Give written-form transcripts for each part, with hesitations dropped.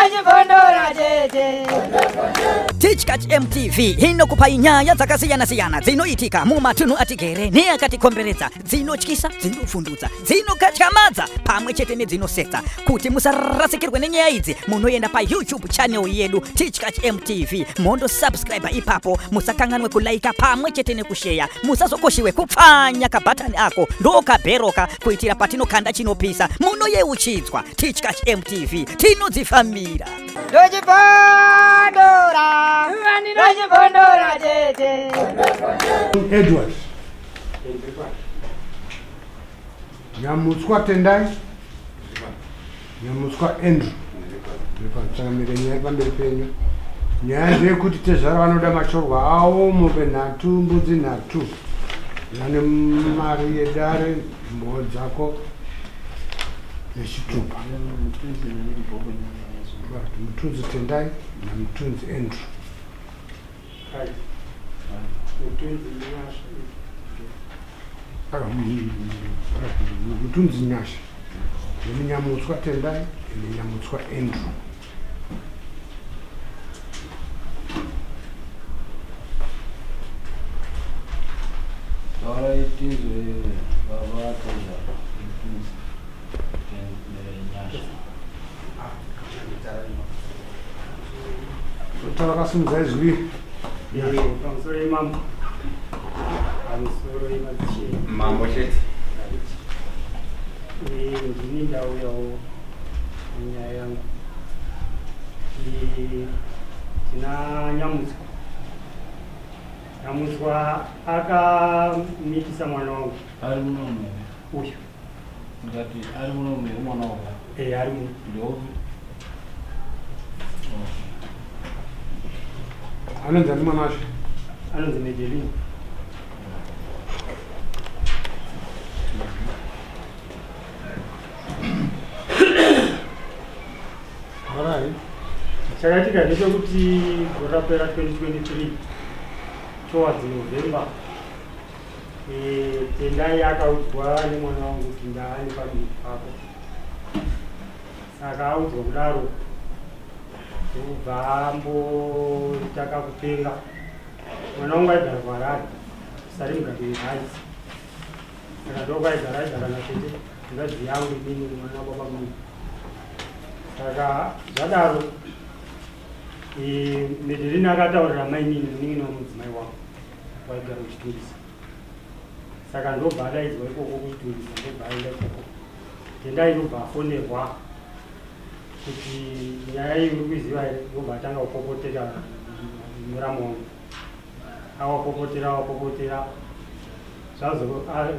Ndochibondora chete. Tichkach MTV inokupai nyaya dzakasiyana-siyana dzinoitika mumatunhu atigere neakatikomberedza, dzinotyisa, dzinovhundutsa, dzinokatyamadza pamwe chete nedzinosetsa. Kuti musarasikirwe nenyaya idzi, munoenda paYouTube channel yedu Tichkach MTV, mondosubscribe ipapo. Musakanganwe kulaika pamwe chete nekusheya. Musazokoshiwe kupfanya kabhatani ako ndokabheroka, kuitira patinokanda chinopisa munoyeuchidzwa. Tichkach MTV, tinodzifambira. Ndochibondora. Ndochibondora chete. Edward Nyamutswa Tendai, Nyamutswa Andrew, tsangamire nyaya pamberi penyu. Nyaya ndeyekuti tezvara vanoda machorwa avo, mombe 3, mbudzi 3, vane mari yedare, mhoo dzako nechitupa. Mutunzi Tendai naMutunzi Andrew. Mutunzi Nyasha neMunyamutswa Tendai neNyamutswa Andrew. Taurai tizwe baba tezvara Mutunzi Nyasha. Tavakasimudza izwi. Pamusoro yemambo, pamusoro yemadzishe. Mambo chete. Ndini ndauyawo nenyaya yangu. Tina Nyamutswa. Nyamutswa akamitisa mwana wangu. Ari munomu here? Uyu. Ndikati ari munomu here mwana wako? Ari muno. Ndeupi? Anonzi ani mwana wacho? Anonzi Medelin. Alright. Chakaitika ndechekuti gore rapera 2023 towards November, Tendai akaudzwa nemwana wangu kuti ndaane pamuviri pako. Saka audzwa kudaro, ndobva amboita kakupenga. Mwana wangu aigara kuHarare, sari Mugabe Heights. Saka ndokwaigara, aigara natete, hanzvadzi yangu inini, mwana wababa mungu. Saka zvadaro, Medelin akataurira mainini, munin'ina wemudzimai wangu waigara kuChitungwiza. Saka ndobva adaidzwa ikoko kuChitungwiza, ndobva aenda ikoko. Tendai ndobva afonerwa kuti nyaya iyi uri kuiziva here, ndobva atanga kupopotera muramu wangu. Awapopotera, awapopotera,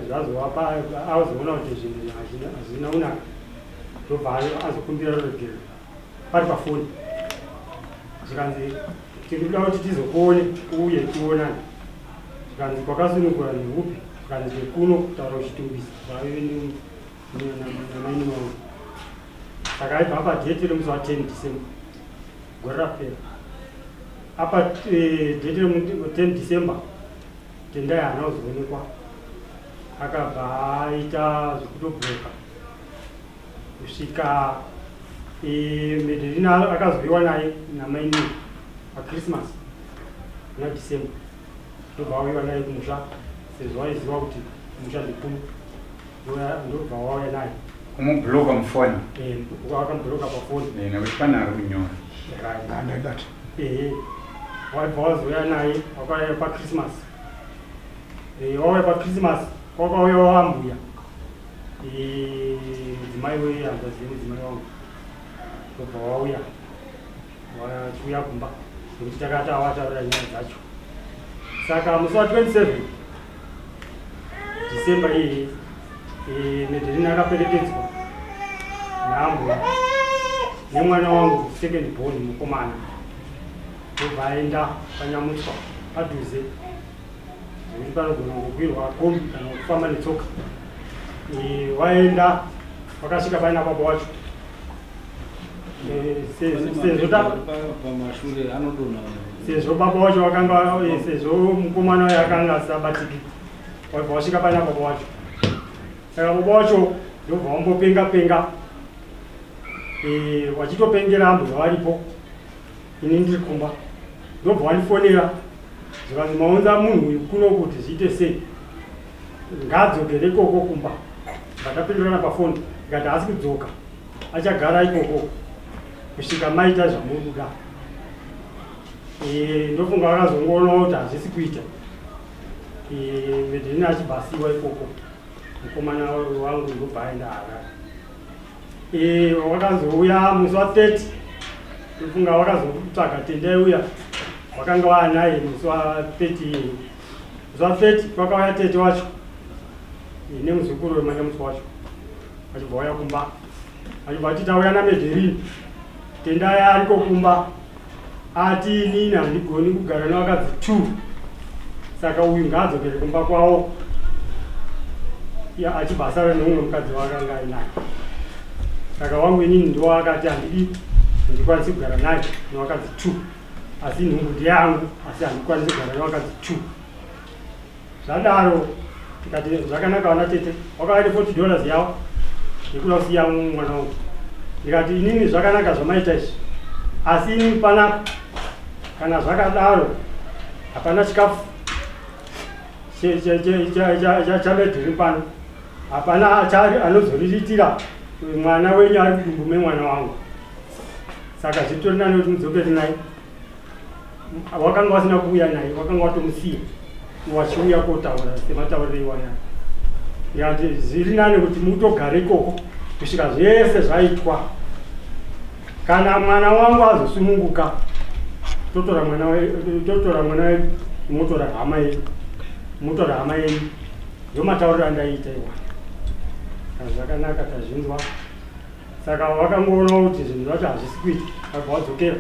zvazovapa azoona kuti zvinhu hazvina kunaka, ndobva azokumbira ruregerero pari pafoni. Zvikanzi tiri kuda kuti tizokuone uye tionane. Zvikanzi kwakasunungura neupi? Zvikanzi kuno kutaura kuChitungwiza zvaive namaini wangu. Saka aibva apa date remusi wa10 December gore rapera. Apa date remu10 December, Tendai haana kuzoonekwa, akabva aita zvekutobhuroka kusvika Medelina akazoiwa naye namaini paChristmas muna December. Ndobva auyiwa naye kumusha, sezvo aiziva kuti kumusha ndikuno, ndobva wauya naye. Kumubhuloka mufoni? Akamubhuloka pafoni. Nekuti pane ari kunyora. Right. Ndaibata. Ehe, waibva wazouya naye, wakauya paChristmas. Wauya paChristmas, kwakauya wambuya, mudzimai wehanzvadzi yemudzimai wangu. Ndobva wauya, wachiuya kumba nekuti takati awataurira nyaya dzacho. Saka musi wa27 December iyeye, Medelina akaperekedzwa naambuya nemwana wangu second born mukomana, ndobva aenda paNyamutswa padhuze zvekuti panogona kungokwirwa kombi kana kufamba netsoka. Waenda, wakasvika paina baba wacho. Pamashure anodonha. Sezvo baba wacho wakanga sezvo mukomana wayo akanga asabatiki, wabva wasvika paina baba wacho. Saka baba wacho ndobva wambopenga penga. Wachitopengera ambuya varipo, ini ndiri kumba, ndobva wandifonera zvikanzi maunza munhu uyu kuno kuti zviite sei, ngaadzokere ikoko kumba. Ndakapindurana pafoni ndikati haasi kudzoka, achagara ikoko kusvika maita zvamunoda. Ndofunga vakazongoonawo kuti hazvisi kuita. Medheni achibva asiiwa ikoko, mukomana wangu ndobva aenda Harare. Wakanzouya musi wa30, ndofunga wakazotsvaga Tendai uya wakanga waanaye musi wa30. Musi wa30 kwakauya tete wacho nemuzukuru wemanyamusi wacho, achibva wauya kumba, achibva achiti auya naMedherini. Tendai ariko kumba, ati inini handigoni kugara nevakadzi 2, saka uyu ngaadzokere kumba kwavo, achibva asara neumwe mukadzi waakanga ainaye. Saka wangu inini ndiwo akati handidi, handikwanisi kugara naye nevakadzi 2, asi nhumbu ndeyangu, asi handikwanisi kugara nevakadzi 2. Zvadaro tikati zvakanaka vana tete, wakauya ne$40 yavo yekuda kusiya mwana wangu. Ndikati inini zvakanaka zvamaita izvi, asi inini panapa kana zvakadaro hapana chikafu chaMedheri pano, hapana anozoriritira mwana wenyu ari kudumbu memwana wangu, saka zvitori nani kuti mudzokere naye. Wakanga wasina kuuya naye, wakanga watomusiya wachiuya kotaura sematauriro iwaya. Ndikati zviri nani kuti mutogare ikoko kusvika zvese zvaitwa. Kana mwana wangu azosununguka, totora mwana wedu, motora hama yedu, motora hama yenyu. Ndomatauriro andaiita iwa. Kana zvakanaka tazvinzwa. Saka vakangoona kuti zvinhu zvacho hazvisi kuita, vabva vadzokera,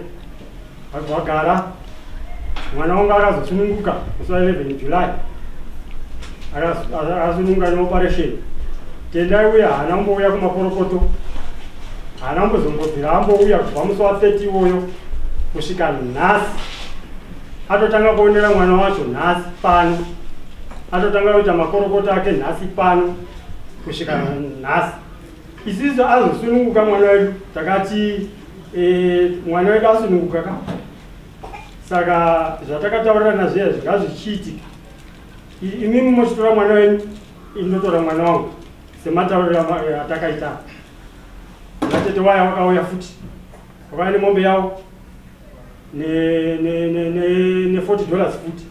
vabva vagara. Mwana wangu akazosununguka musi wa11 July, akasununguka neoperation. Tendai uya haana kumbouya kumakorokoto, haana kumbozombobvira ambouya kubva musi wa30 iwoyo kusvika nhasi. Atotanga kuonera mwana wacho nhasi pano, atotanga kuita makorokoto ake nhasi pano kusvika nhasi. Isisu azosununguka mwana wedu, takati mwana wedu asununguka ka, saka zvatakataurirana zviya zvingazvichiitika. Imimi mochitora mwana wenyu, indotora mwana wangu sematauriro atakaita. Natete waya wakauya futi, wakauya nemombe yavo ne$40 futi.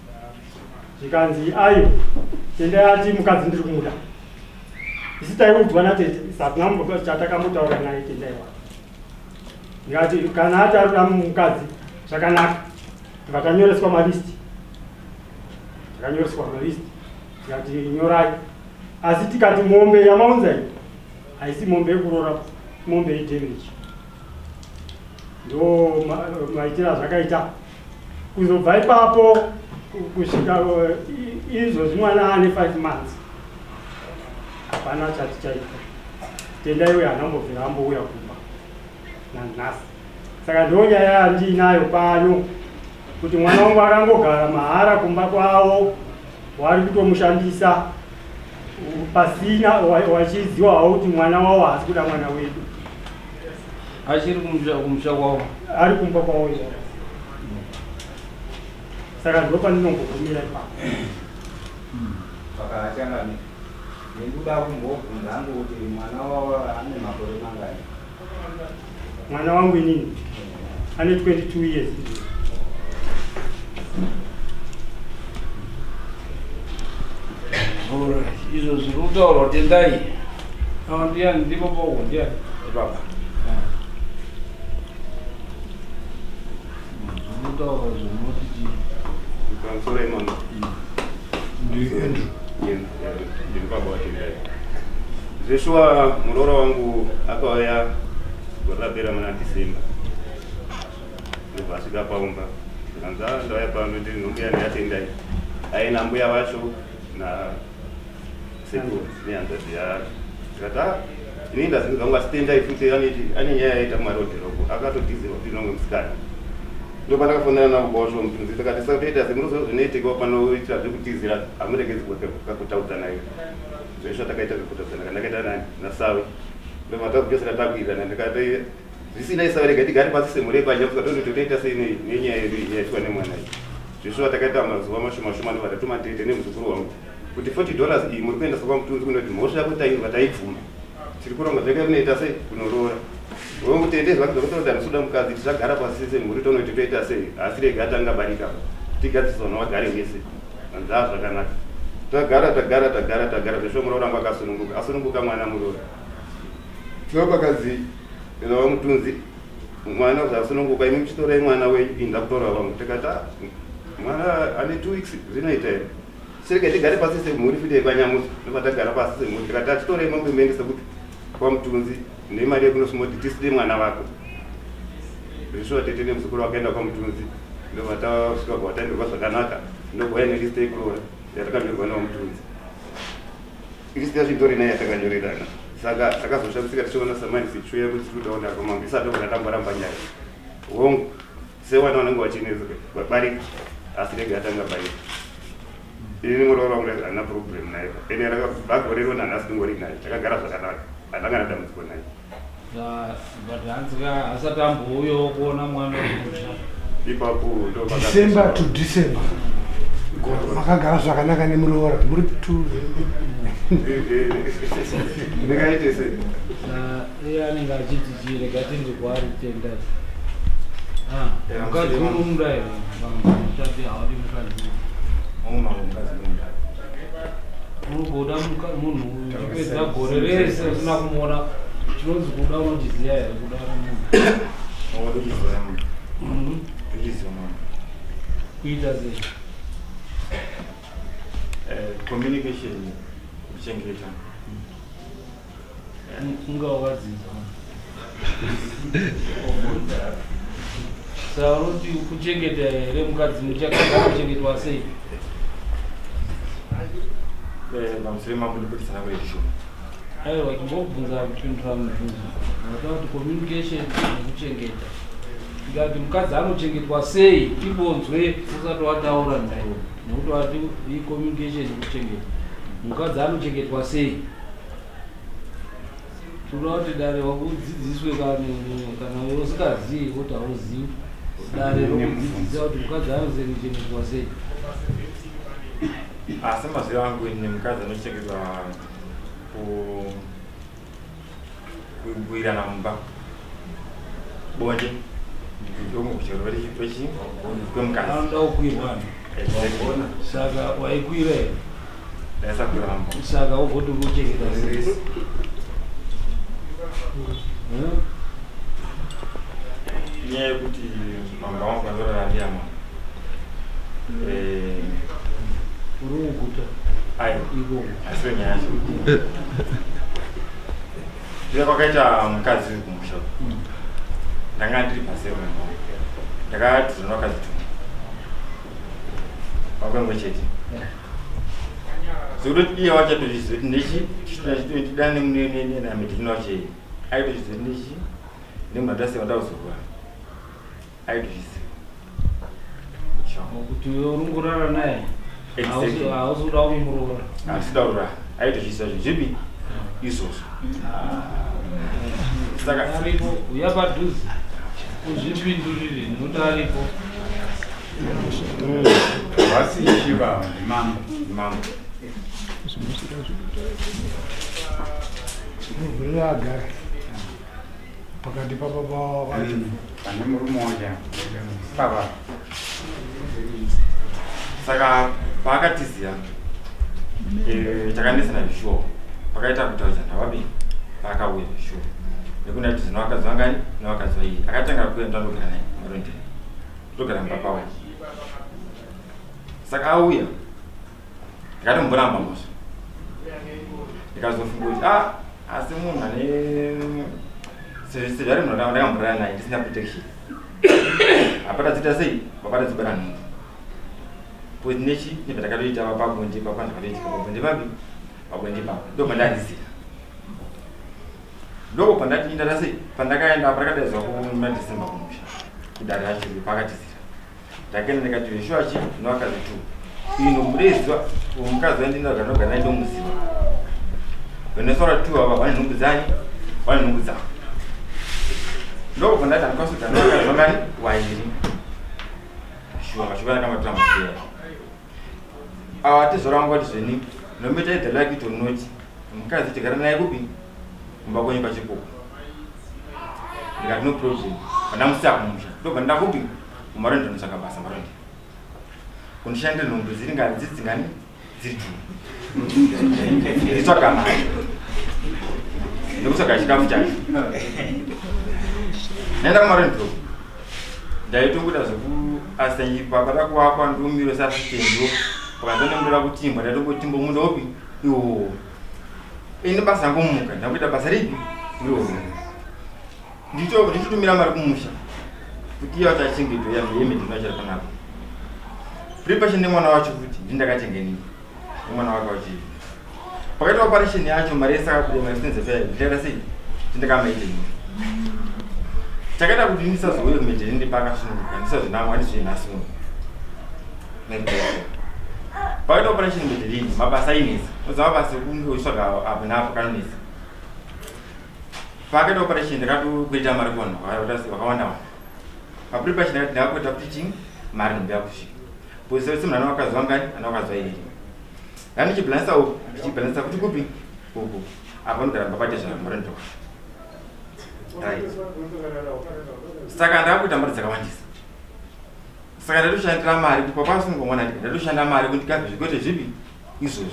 Zvikanzi ayo Tendai ati mukadzi ndiri kumuda. Isi taiudzwa natete, hatina chatakambotaura naye Tendai wacho. Ndikati kana ati ari kuda mukadzi zvakanaka, tibva tanyoreswa malisti, takanyoreswa malisti, tikati nyorai. Asi tikati mombe yamaunza iyi haisi mombe yekurora, mombe yedamage. Ndo maitiro azvakaita. Kuzobva ipapo kusvika izvozvi mwana ane 5 months, hapana chati chaitwa. Tendai uya haana kumbobvira ambouya kumba nanhasi. Saka ndo nyaya yandiinayo pano, kuti mwana wangu akangogara mahara kumba kwavo, wari kutomushandisa pasina wachiziwawo kuti mwana wavo haasi kuda mwana wedu. Achiri kumusha kwavo, ari kumba kwavo izvo. Saka ndo pandinongogumira ipapo. Pakachangamira ndikuda kumbobvunza hangu kuti mwana wavo ane makore mangani? Mwana wangu inini ane 22 years. Izvo zviri kutaurwa Tendai ndiani? Ndipo poko ndiani? Baba. Zviri kutaurwa zvinoti chii? Pamusoro imama. Ndi Andrew. Ndiri baba waTendai. Zveshuwa muroora wangu akauya gore rapera muna December, ndobva asvika paumba, ndikanzi ndauya pano ndiri nombuya neyaTendai, aina mbuya vacho na sekuru nehanzvadzi yacho. Ndikati inini ndazinzwa vangu, asi Tendai futi ane nyaya yaita mumarodhiroko, akatodhizirwa kuti nomwe musikana. Ndopandakafonera navo kwasvo mutunzi, tikati saka toita semunoziva zvinoitika panoitira zvekutizira, hamuregedzi kutaudzana iyo. Zvesvo takaita zvekutaudzana, ndakaita nani nasawe, ndobva takupedzisira takuirana. Ndikati Zvisina isavarega tigare pasi semhuri yepachafuka toti totoita sei nenyaya yedu yaitwa nemwana iyi. Zveshuwa takaita mazuva mashoma shoma ndobva tatuma tete nemuzukuru wangu kuti $40 iyi muri kuendesa kwaMutunzi kunoti mhosva yako tainzwa taibvuma. Tiri kuronga zvake kunoita sei kunoroora. Wangu tete zvake zvekuti kuti handisi kuda mukadzi tichagara pasi semhuri tonoti toita sei asi rega tanga barika tigadzirisa vana vagare vese. Ndaa zvakanaka. Tagara tagara tagara tagara zveshuwa muroora wangu akasununguka asununguka mwana muroora. Tinopakadzi vaMutunzi mwana zvasununguka imi muchitorai mwana wenyu ini ndakutora vangu tikati mwana ane 2 weeks zvinoita here sirege tigare pasi semhuri futi yepanyamusa ndobva tagara pasi semhuri tikati atitorei mombe muendese kupi kwaMutunzi nemari yekunosuma kuti tiside mwana wako zveshuwa tete nemuzukuru wakaenda kwaMutunzi ndobva tasvika kwataenderwa zvakanaka ndobva nelist yekuroora yatakanyorerwa naVaMutunzi list yacho itori nayo yatakanyorerana. Saka takazoshamisika tichiona samanisi ichiuya kuti tiri kutaura kwamambo isati tobva tamboramba nyaya. Hongu sewana vanenge vachinetsa barika asi rega atanga barika. Ini muroora wangu handina problem naye. Ene rakabva gore rino nanhasi ndingori naye takagara zvakanaka handanga nedambudziko naye. But hanzi asati ambouyawo kuona mwana kumusha. Ipapo ndo December to December makagara zvakanaka nemuroora muri two. Ndingaite sei? Iye anenge achiti chirega tinde kwaari tendai. Mukadzi unomuda here? Uchati haudi mukadzi. Mukadzi unomuda. Unogoda munhu uchipedza gore rese usina kumuona. Chinonzi kuda unochiziya here kuda munhu? Munhu. Kuita sei? Communication kuchengeta. Unga wakadzidza. Saka unoti kuchengeta here mukadzi muchakagara kuchengetwa sei? Pamusoro mambo ndipotesana kuretisho. Aiwa timbobvunza kupindura mubvunzo. Wataura kuti communication nekuchengeta. Tikati mukadzi anochengetwa sei timbonzwe usati wataura ndaiwo. Nekuti wati communication nekuchengeta. Mukadzi anochengetwa sei? Tinoda kuti dare wakudzidziswe kana usikazivi kuti hauzivi. Dare rokudzidzisa kuti mukadzi anochengetwa sei. Asi maziva angu ini mukadzi anochengetwa kuwirana mumba bonde kwemukadzi. Anoda kukwirwa. Saka waikwira here? Ndaisakwira mumba. Saka ugoti kuchengeta sei? Inyaya yekuti mamba wangu andorara ndiyama. Uri kuguta? Aiwa. Ikoko. Asiyo nyaya yacho. Ndira kwakaita mukadzi kumusha. Ndanga ndiri pasero mumba. Ndakati zvino vakadzi tu. Pakwengwe chete. Zvekuti iye wachatozviziva kuti nechi tidane namedhino wacho aitozviziva kuti nechi nemunhu andaseva ndauzorwa aitozviziva. Kuti uri kurara naye hausi kuda kumuroora. Handisi kuda kuroora aitozviziva zvinhu zvipi izvozvo. Saka aripo uya padhuze uzvipindurire nekuti aripo. Vasichiva ndimambo. Mambo. Muvhurira agare pakati pababa vacho. Pane murume wacho baba. Saka paakatiziya takanesana zvishuwa pakaita kutaudzana vaviri paakauya zvishuwa nekuti ndati zvino vakadzi vangani nevakadzi vairi akatanga kuuya ndandogara naye marondeni togara mumba pavo. Saka auya ndakatomboramba mhosva ndikazofunga kuti asi munhu ane sezvo ari munhu ndakamborara naye ndisina protection hapana dziita sei papata dzibara nhumbu because nechi nebva takatoita pabonde papa zvakatoitika pabonde papi pabonde papo ndo pandandizira ndoko pandati ndata sei pandakaenda pandakadaidzwa kuna December kumusha kudare racho pakatizira ndakaenda ndikati veshuwa chi nevakadzi two ino mureziva mukadzi wandinogara nogara naye ndomuziva venesora two ava vane nhumbu dzani vane nhumbu dzavo. Ndokubva ndati handikwanisi kugara nevakadzi vangani vairi. Shuwa mashoko andakamatura muziya. Awa tezvara vangu vati zveni no matter either like it or not mukadzi tigara naye kupi kumba kwenyu pachikoko. Ndikati no problem. Pandamusiya kumusha. Ndobva nda kupi kumarondi ndotsvaka basa marondi. Kundishandira nhombe dziri ngani dziri dzingani dziri two. Nditsvaga mari. Nekutsvaga chikafu chacho. Ndaenda kumarondi ndaitongoita zvekuasenyipa pada kuvakwa ndomiro seasistendo pakanza nemunoda kutimbwa ndaitongotimba munda upi iwowo ini basa rangomuka ndakuita basa ripi iroro ndichitumira mari kumusha kuti iye wacho achengetwe yemedhino achari panapa preparation nemwana wacho futi ndindakachengenii nemwana wake wacho pakaita operation yacho mari yese akabuda mari sinzefea ndikaita sei ndindakamaitei chakaita kuti ndisazouye kumedheni ndipakasununguka ndisazvinamwa ndizvinhasi uno pakaita operation medheni mabasa ainetsa oza mabasa ekunge uchitsvaga apo neapo kanonetsa pakaita operation ndakatokuita mari kuvanhu vakawanda wanda papreparation ndakati ndakakuita kuti chii mari nhumbi yakusvika because semunhu ana wakazwa ngani ana wakazwa iri ndandichibhalansa uku ndichibhalansa kuti kupi uku apa nogara pabate zvamarondoko right saka ndakuita mari dzakawandisa saka ndatoshandira mari kuti kwakasungwa mwana ndika ndatoshanda mari kuti ndikabve zvikwete zvipi izvozvo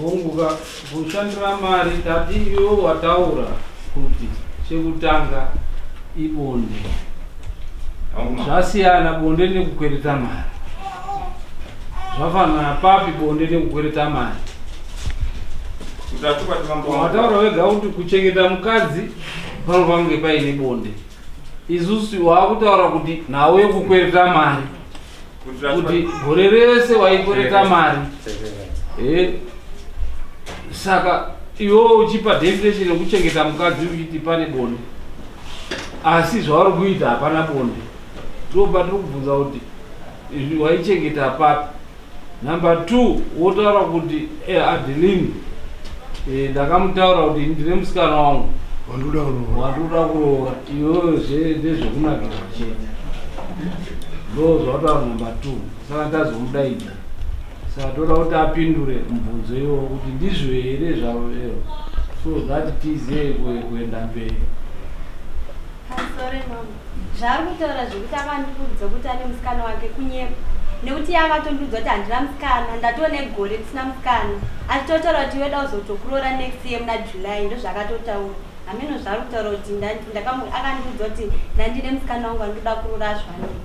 hongu kushandira mari tati iwe wataura kuti chekutanga ibonde zvasiyana bonde nekukwereta mari zvafanana papi bonde nekukwereta mari wataura wega kuti kuchengeta mukadzi panofanira kunge paine bonde isusu waakutaura kuti nhau yekukwereta mari kuti gore rese waikwereta mari saka iwe uchipa definition yekuchengeta mukadzi uchiti pane bonde asi zvauri kuita hapana bonde ndopa tiri kubvunza kuti waichengeta papi number 2 wotaura kuti Adeline ndakamutaura kuti ndine musikana wangu wandoda kuroora iwewe ndezvekunakirwa chete ndo zvawataura number 2 saka ndazomudaidza saka toda kuti apindure mubvunzo iwowo kuti ndizvo here zvavo so that tizive kuenda mberi. Sorry mama, zvaari kutaura zvekuti akandiudza kuti ane musikana wake kunyepa nekuti iye akatondiudza kuti handina musikana ndatoo negore ndisina musikana achitotaura kuti iwe da kuzotokuroora next year muna July ndozvaakatotaura hameno zvaari kutaura kuti akandiudza kuti ndandine musikana wangu andoda kuroora azvanei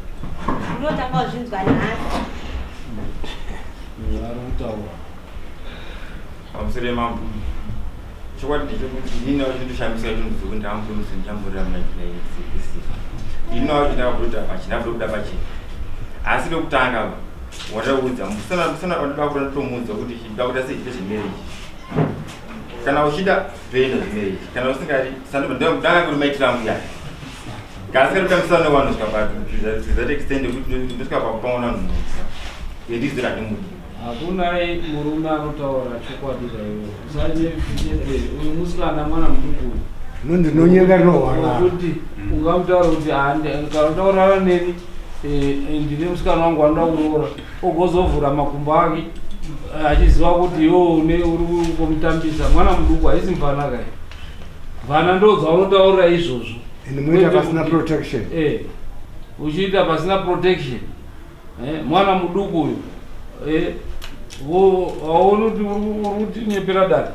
ndinotanga kuzvinzwa nhasi vari kutaura pamusoro mambo chokwadi ndechekuti inini wacho ndoshamisa chinhu dzekuti ndamupromise ndichamborera muna July this ini wacho ndakabuda pachena ndabuda pachena asi lokutanga wataudza musana wandoda kuda ndotomuudza kuti chida kuita sei ndezvemarriage kana uchida toenda zvemarriage kana usingadi ndanga kuri maitiro angu yaya kana asingadi kutambisana nevanhu svika to that extent yekuti ndosvika pakupaona vanhu ndizvo randimudi hakuna murume anotaura chokwadi chaiwo usanyepere uyu musikana mwana muduku uyu ndinonyenga rinohwarara kuti ungamutaura kuti kana utaurana neni ndine musikana wangu anoda kuroora ogozovhura makumbo ake achiziva kuti iwo uri kumutambisa mwana muduku haisi mvana kai mvana ndo dzaunotaurira izvozvo muita pasina protection uchiita pasina protection mwana muduku uyu waoni kuti uri kutinyepera dare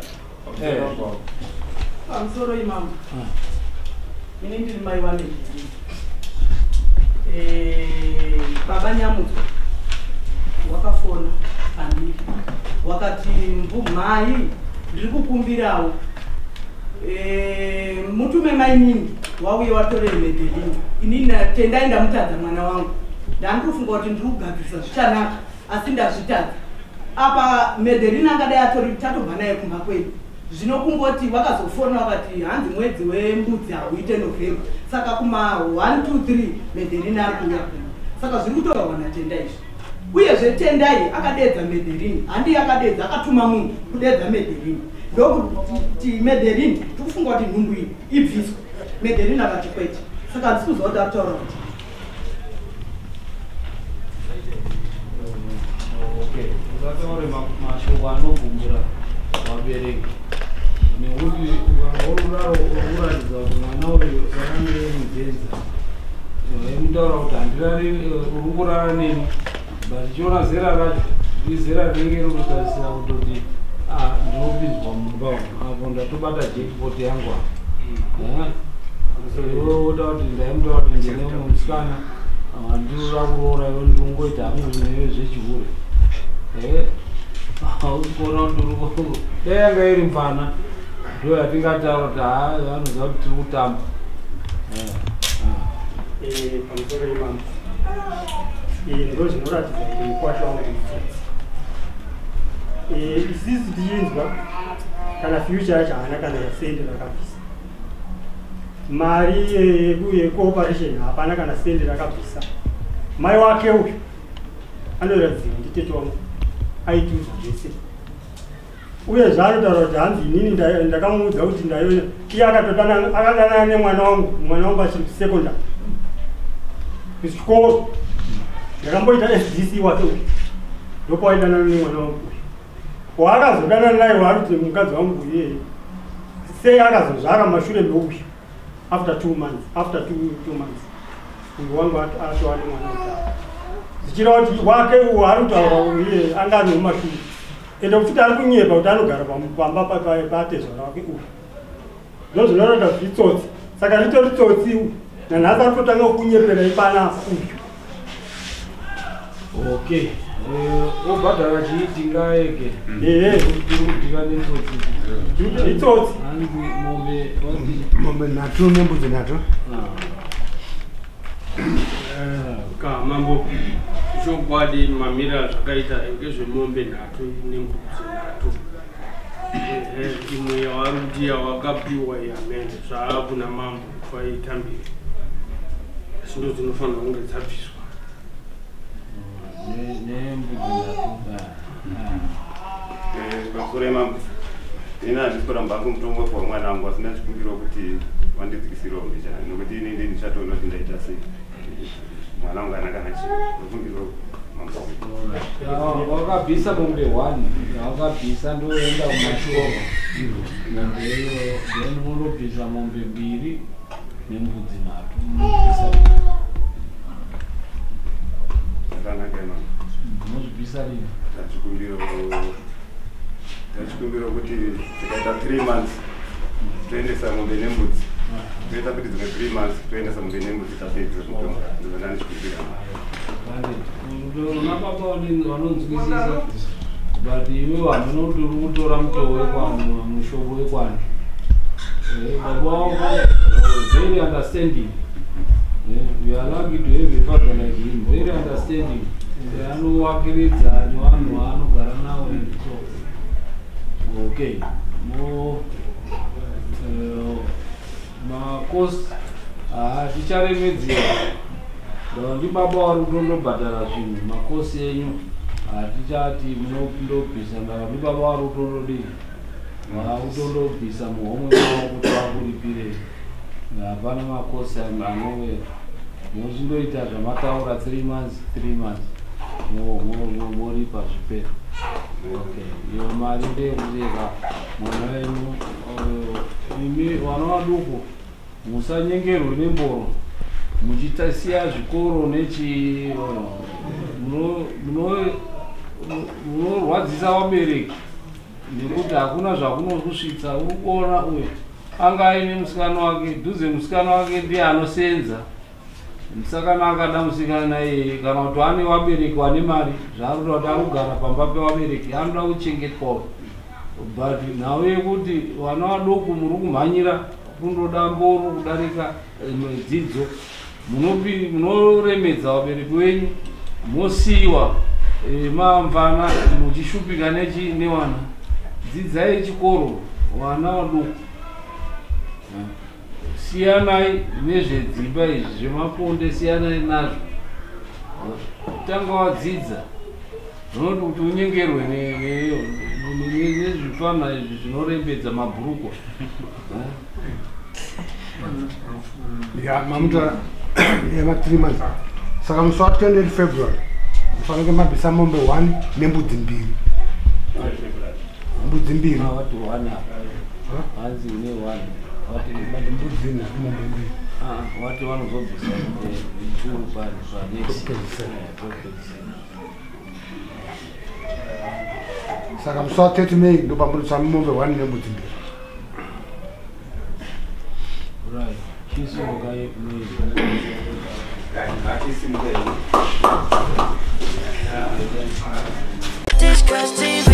pamusoro imambo ini ndiri mai wamedhiri baba Nyamutswa wakafona pandiri wakati mbumhai ndiri kukumbirawo mutume mainini wauye watore Medhelini inini tendai ndamutadza mwana wangu ndandikufunga kuti ndiri kugadzirisa zvichanaka asi ndazvitadza apa Medhelini angadai atori tatobva naye kumba kwedu zvino kungoti vakazofona vakati hanzi mwedzi wembudzi hauite November saka kuma 1 2 3 Medhelini ari kuuya kuno saka zviri kutorwa natendai izvi uyezve Tendai akadedza Medhelini handi akadedza akatuma munhu kudedza Medhelini ndokuti Medhelini tikufunga kuti nhumbu iyi ibviswe Medelina akati kwete. Saka handisi kuziva kuti ari kutaura kuti. Okay, usataure mashoko anogumbura vabereki nekuti ukangodaro uri kuratidza kuti mwana uyu akange mubhenza. Vaimutaura kuti handirari, uri kurara neni, but chiona zera racho izera rinenge riri kutarisira kutoti ndinopinzwa mumba umu apo ndatobata jackpot yangu apa. Iwe woda kuti ndaimutaura kuti ndine mumwe musikana ndinoda kuroora, iwe ndikungoita hangu newe zvechihure. Hausi kuona kuti uri dai yanga iri mfana ndo yatingataura kuti haa vanoziva kuti tiri kutamba. Pamusoro imambo, ndo zvinoratidza kuti mukwasha wangu itsotsi. Isisi tichinzwa kana future yacho haana kana sendi rakabvisa. Mari yecooperation hapana kana sendi rakabvisa. Mai wake uyu anoratidzira nditete wangu aitiudza zvese. Uye zvaanotaura kuti hanzi inini ndakamuudza kuti ndaiona iye akadanana nemwana wangu, mwana wangu achiri kusekondari kuchikoro. Ndakamboita SDC wake uyu, ndopawaidanana nemwana wangu uyu. Waakazodanana naye waari kuti mukadzi wangu iyeye, sei akazozvara mashure meuyu after 2 months, after two months uyu wangu atova nemwana kudhara, zvichireva kuti wake uyu ari kutaura iye anga ari mumashure. Ende futi ari kunyepa kuti anogara pamba patezvara wake uyu, ndo zvinoratidza kuti itsotsi. Saka ritori tsotsi uyu, nanhasi ari kutotanga kunyepera ipana uyu. Okay, obhadhara chii tingaege? Ehe. Tiri netsotsi. Itsotsi. Hanzi mombe Mombe nhatu nembudzi nhatu. Ka mambo, chokwadi mamiriro zvakaita ngezvemombe nhatu nembudzi nhatu. Imwe yavari kuti yawakapiwa yamene zvaakuna mambo kwaitambira, asi ndo dzinofanira kunge dzabviswa. Nembudzi nhatu. Pamusoro yemambo, ini handisi kuramba hangu mutongo kwa mwana wangu, asina chikumbiro kuti vandidzikisirewo mbichana, nekuti ini ndi ndichatoona kuti ndaita sei. Mwana wangu haana kana chii, ndokumbiro mambo. Wakabvisa mombe 1 wakabvisa, ndoenda kumashoro mombe iyoyo, then mondobvisa mombe mbiri nembudzi nhatu munobvisa. Zvakanaka imambo. Munozvibvisa rini? Tachikumbiro kuti tikaita 3 months toendesa mombe nembudzi, toita kuti dzimwe 3 months toendesa mombe nembudzi, tapedza mutongo. Ndobva ndanichikumbira. Una baba vanonzwisisa, but iwe hamuna kuti uri kutora mutoo wekwanu, mushobo wekwanu. Baba wako very understanding. We are lucky to have a father like him, very understanding. Anowakiridza nevanhu vaanogara navo and so. Okay, mo makosi haticharemedzera ndibaba vari kutondobhadhara zvinhu. Makosi enyu hatichati munondobvisa, ndava ndibaba vari kutondodii, vakutondobvisa muhomwe mavo kuti vakuripirei. Hapana makosi anove, muchindoita zvamataura 3 months, 3 months moripa zvipera. Okay, iyo mari ndeyekuteka mwana wenyu. Imi vana vaduku musanyengerwe nemboro muchitasiya zvikoro nechi munorwadzisa vabereki nekuti hakuna zvakunokusvitsa. Uri kuona uyu anga aine musikana wake dhuze, musikana wake ndiye anosenza musikana, akada musikana iyeye kana kuti ane vabereki vane mari, zvaari kuda kuti arikugara pamba pevabereki, anoda kuchengetwawo. But nhau yekuti vana vaduku muri kumhanyira kundoda mboro kudarika dzidzo, munoremedza vabereki venyu, mosiyiwa mamvana muchishupika newana. Dzidzai chikoro vana vaduku, siyanai nezvedzimba izvi zvemaponde, siyanai nazvo. Tanga wadzidza, zvinoti kuti unyengerwe nezvifana izvi zvinorembedza mabhurukwa. Ya, mamutora yema 3 months. Saka musi wa 28 February mufanike mabvisa mombe 1 nembudzi mbiri. Mbudzi mbiri. Wati one apa. Hanzi une one. Wati mbudzi nhatu mombe mbiri. Ah, wati vanozobvisa two pa next. Saka musi wa 30 May ndopamurisa mombe 1 nembudzi mbiri. Right. Chisimuka nei. Tichkach TV.